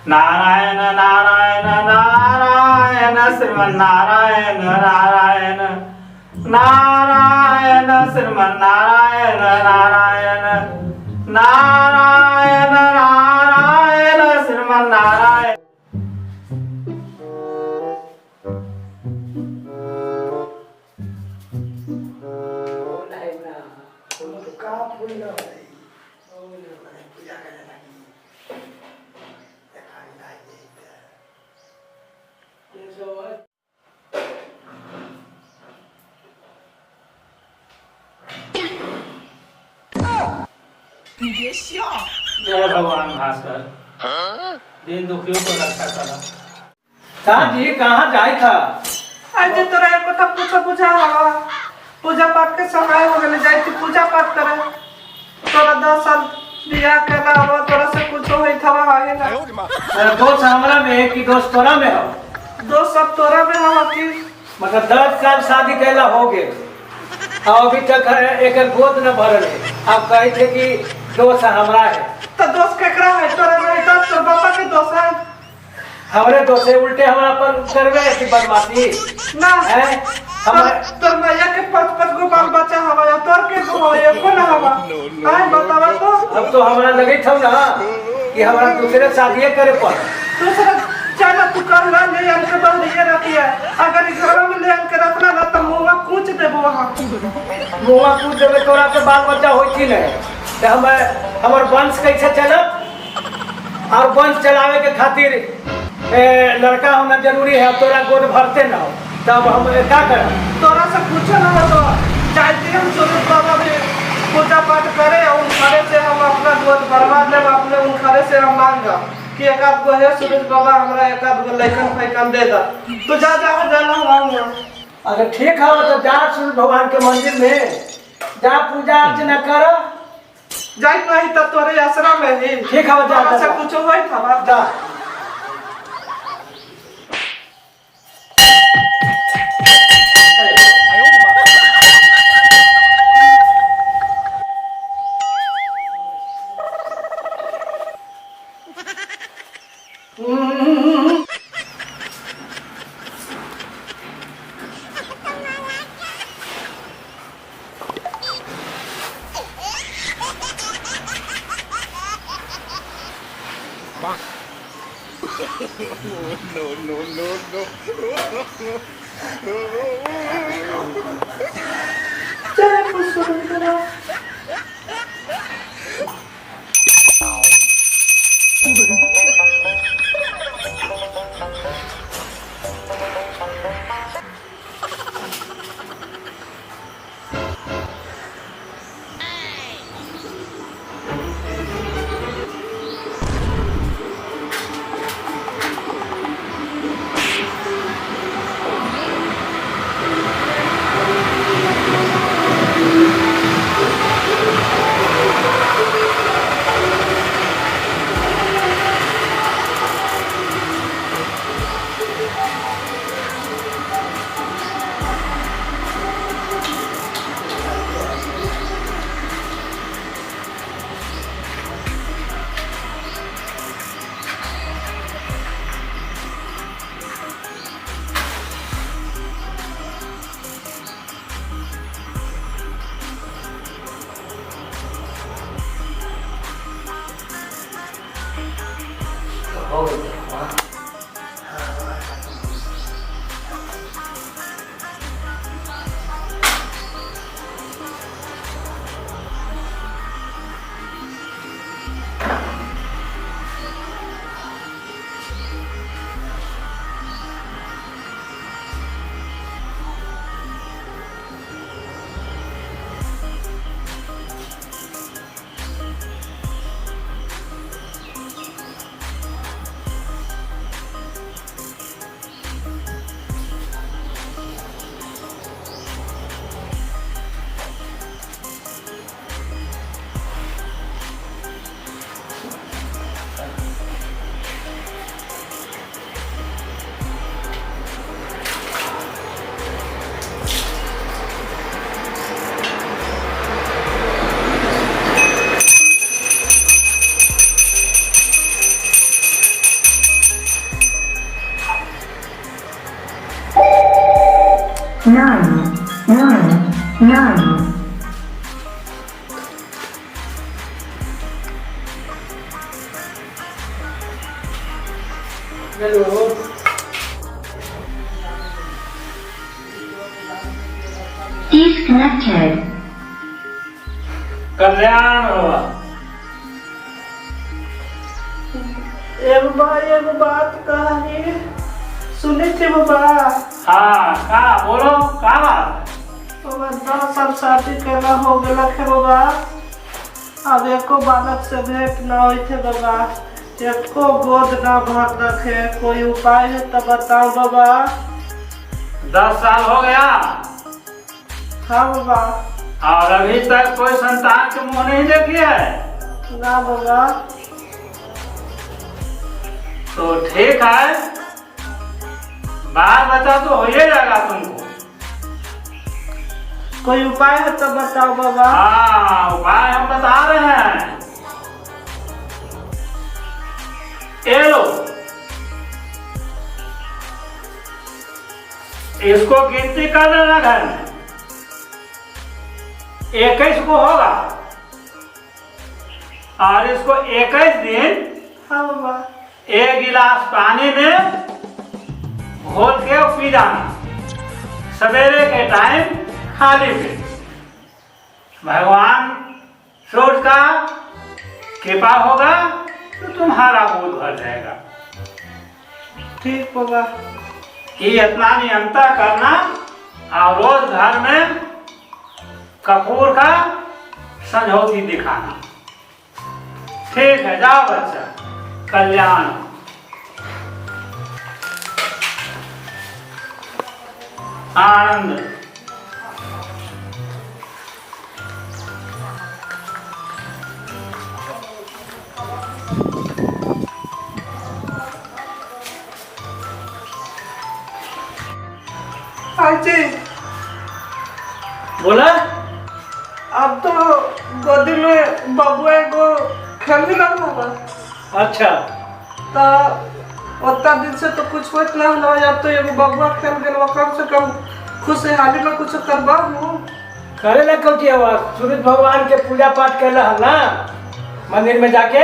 नारायण नारायण नारायण श्रीमन नारायण नारायण नारायण श्रीमन नारायण नारायण नारायण नारायण श्रीमन नारायण। का फूल न होई ओ ने पूजा करे लगी देखाई लागी। जय भगवान भास्कर, दिन दुखियों को रक्षा करो। कहाँ जी कहाँ जाए था? आज तोरा एक কথা पूछा पूछा हवा पूजा पाठ के समय हो गेले, जाई थी पूजा पाठ करे। तोरा 10 साल बियाह केला हवा, तोरा से कुछ होई थवा है ना? अरे दोष हमरा में है कि दोष तोरा में हो? दोष सब तोरा में हवा की। मतलब 10 साल शादी कैला हो गए और अभी तक एक गोद न भरल है। आप कहे थे कि दोष हमरा है। तो दोष केकरा है? तोरा नहीं तो तोर बापा के दोष है। हमरे दोष है, उल्टे हमरा पर करवे कि बदमाशी ना है। हमारे तोर मैया के 5-5 गो बाल बच्चा हवा या तोर के गो हवा एको ना हवा। आय बतावा तो। अब तो हमरा लगे था ना कि हमरा दूसरे शादी करे पर। दूसरा चल तू कर ला, ले आन के बहरिए रखिए। अगर ई घर में ले आन के रखना ना तो मुंहवा कूच देबो वहां। मुंहवा कूच देबे तोरा के बाल बच्चा होई थी नहीं तो हमर वंश कैसे चलत? और वंश चलावे के खातिर लड़का होना जरूरी है। अब तोरा गोद भरते ना हो तब हम क्या करब? तोरा से पूछे ना हो तो चाहती हम सूरज बाबा भी पूजा पाठ करे और उनखरे से हम अपना गोद भरवा लेब। अपने उनखरे से हम मांगब कि एक आध गो हे सूरज बाबा हमरा एक आध गो लैकन फैकन दे दा। तू जा जा जा ना मांग। अगर ठीक है तो जा सूरज भगवान के मंदिर में जा पूजा अर्चना कर। जाइत नहीं तो तोरे आसरा में ही। ठीक है, जा, तोरा जा, से जा। कुछ होई था जा। जय कुसुम। हो गई। हेलो। Disconnected. कल्याण होगा। एगो भाई एगो बात कही सुनी थी बाबा। हाँ का बोलो, का बात? बाबा 10 साल शादी केला हो गया है बाबा, अब एको बालक से भेंट न होई थे बाबा, एको गोद न भरलक है। कोई उपाय है तो बताओ बाबा। 10 साल हो गया? हाँ बाबा। और अभी तक कोई संतान के मुंह नहीं देखी है? ना बाबा। तो ठीक है, बाल बच्चा तो हो ही जाएगा तुमको। कोई उपाय है तो बताओ बाबा। हाँ उपाय हम बता रहे हैं। ये लो, इसको गिनती कर लेना घर में, 21 को होगा। और इसको 21 दिन हाँ बाबा 1 गिलास पानी में घोल के पी जाना, सवेरे के टाइम खाली पेट। भगवान सूर्य का कृपा होगा तो तुम्हारा बोझ भर जाएगा। ठीक बाबा। कि इतना नियंत्रण करना और रोज घर में कपूर का संझौती दिखाना। ठीक है, जाओ बच्चा, कल्याण। आनंद। जी बोला। अब तो गोदी में बबुआ एगो खेलने लगा बा। अच्छा। तो उतना दिन से तो कुछ होत ना होला, अब तो एगो बबुआ खेल गेल, कम से कम खुशहाली में कुछ करबा हूँ। करे ला कौची हवा, सूरज भगवान के पूजा पाठ कैला हल ना मंदिर में जाके।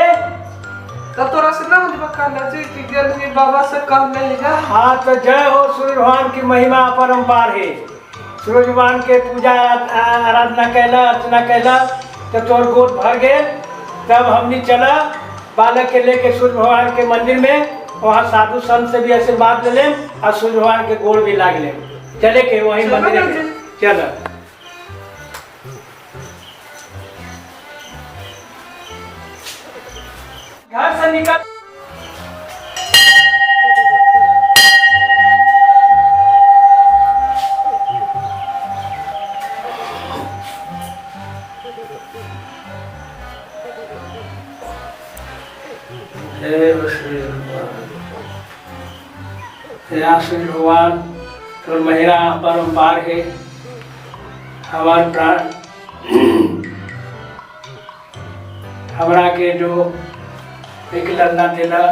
तो तोरा से ना होली कहना जी कि गेल ही बाबा से कह ले जा। हाँ तो जय हो सूर्य भगवान की महिमा अपरंपार है। सूर्य भगवान के पूजा आराधना कैला, अर्चना कैला तो तोर गोद भर गए। तब हमनी चला बालक के लेके सूर्य भगवान के मंदिर में, वहाँ साधु संत से भी आशीर्वाद ले लें और सूर्य भगवान के गोड़ भी लाग लें। चले के वही मंदिर में चल। घर से निकल। हे श्री भगवान, तोर महिला परम्पार है। हमार प्राण हमरा के जो एक लल्ला देला,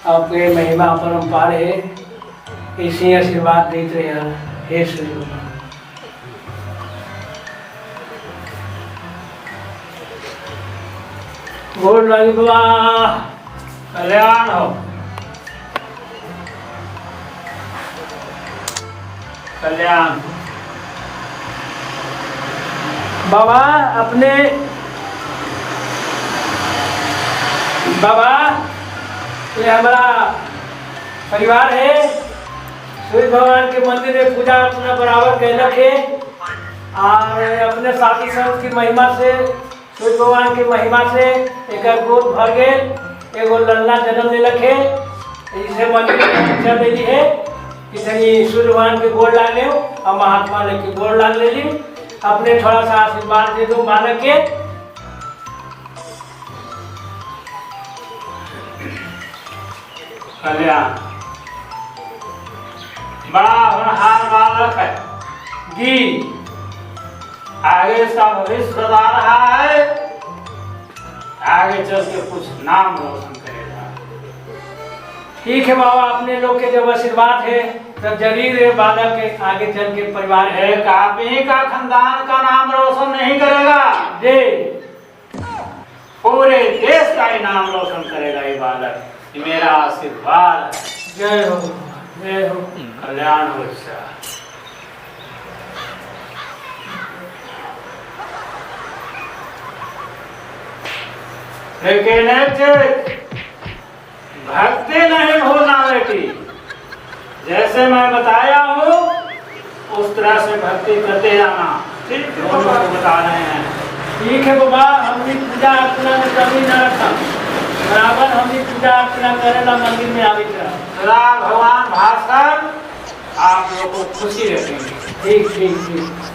आपके महिमा परम्पार है, इसी आशीर्वाद देते रहे हे श्री भगवान। गोड़ लागी बाबा। कल्याण हो, कल्याण। बाबा अपने बाबा ये हमारा परिवार है। सूर्य भगवान के मंदिर में पूजा अर्चना बराबर कैलक है और अपने साथी संत की महिमा से, सूर्य भगवान की महिमा से एक गोद भर गए, एगो लल्ला जन्म लेलक है। इसे मंदिर में चल रही है कि तनी सूर्य भगवान के गोड़ लाग ले और महात्मा ले के गोड़ लाग ले ली। अपने थोड़ा सा आशीर्वाद दे दो बालक के। कल्याण। बड़ा होनहार बालक है जी। आगे इसका भविष्य बता रहा है, आगे चल के कुछ नाम रोशन करेगा। ठीक है बाबा, अपने लोग के जब आशीर्वाद है तब जरूर है बालक के आगे चल के परिवार है। एक आप ही का खानदान का नाम रोशन नहीं करेगा जी, पूरे देश का ही नाम रोशन करेगा ये बालक। ये मेरा आशीर्वाद है। जय हो, जय हो। कल्याण हो इसका। लेकिन एक चीज, भक्ति नहीं भूलना बेटी। जैसे मैं बताया हूँ उस तरह से भक्ति करते जाना। ठीक है दोनों बाबा। को बता रहे हैं। ठीक है बाबा, हमनी पूजा अर्चना में कमी न रखा, बराबर हमनी पूजा अर्चना करेला मंदिर में आवित रहा। सदा भगवान भास्कर आप लोग को खुशी रखेंगे। ठीक ठीक ठीक।